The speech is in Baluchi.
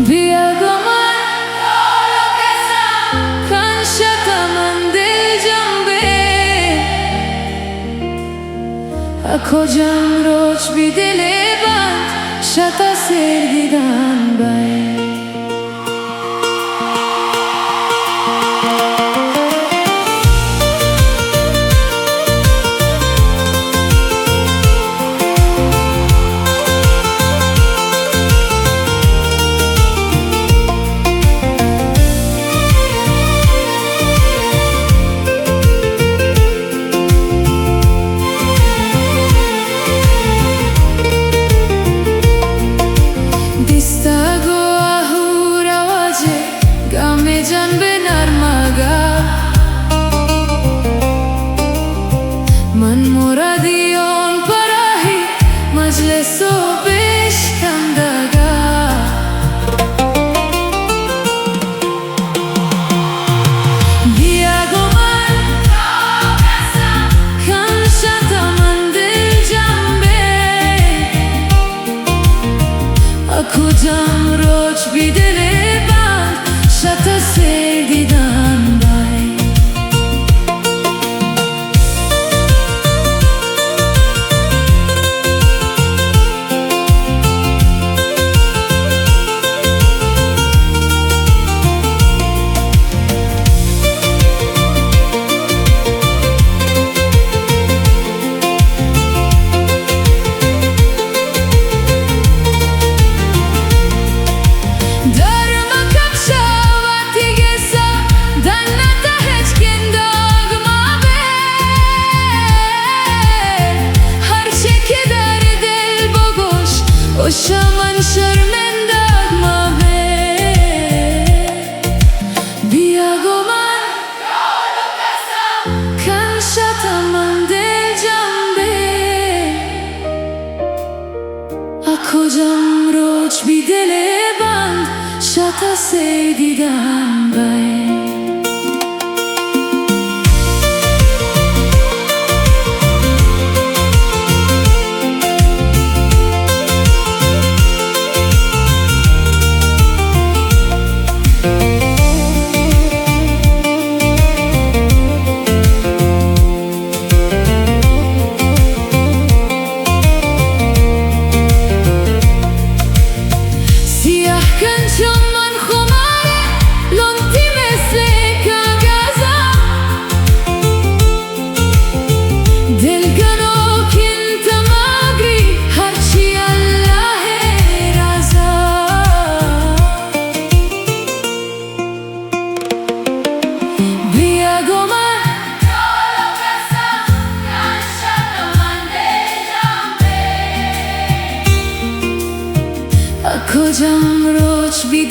بیا گوں من، کن شت من دل جمبے، ء کجام روچ بی دل ء بند، شت ء سیر دیدان بئے۔ دیستگ ء آہور ء واجہ گامے جن بہ نرمگ ء، من مرادی اوں پراہی مجلس ء پیش کندگ ء۔ بیا گوں من، کن شت من دل جمبے، ء کجام روچ بی دل ء بند، شت ء سیر دیدان بئے۔ در مکپ شاواتی گسا، دنت ہچ گندگ مہ بے۔ ہرچے کہ در دل بگوش، اوشا من شرمندگ مہ بے۔ بیا گوں من، کن شت من دل جمبے، ء کجام روچ بی دل ء بند، شت ء سیر دیدان بئے۔ سیاہ کن چمن خمار لنتی مثل کاغذا، دل گنوک انت مگری ہرچی اللہ ء رضا۔ بیا گوں من، ء کجام روچ بی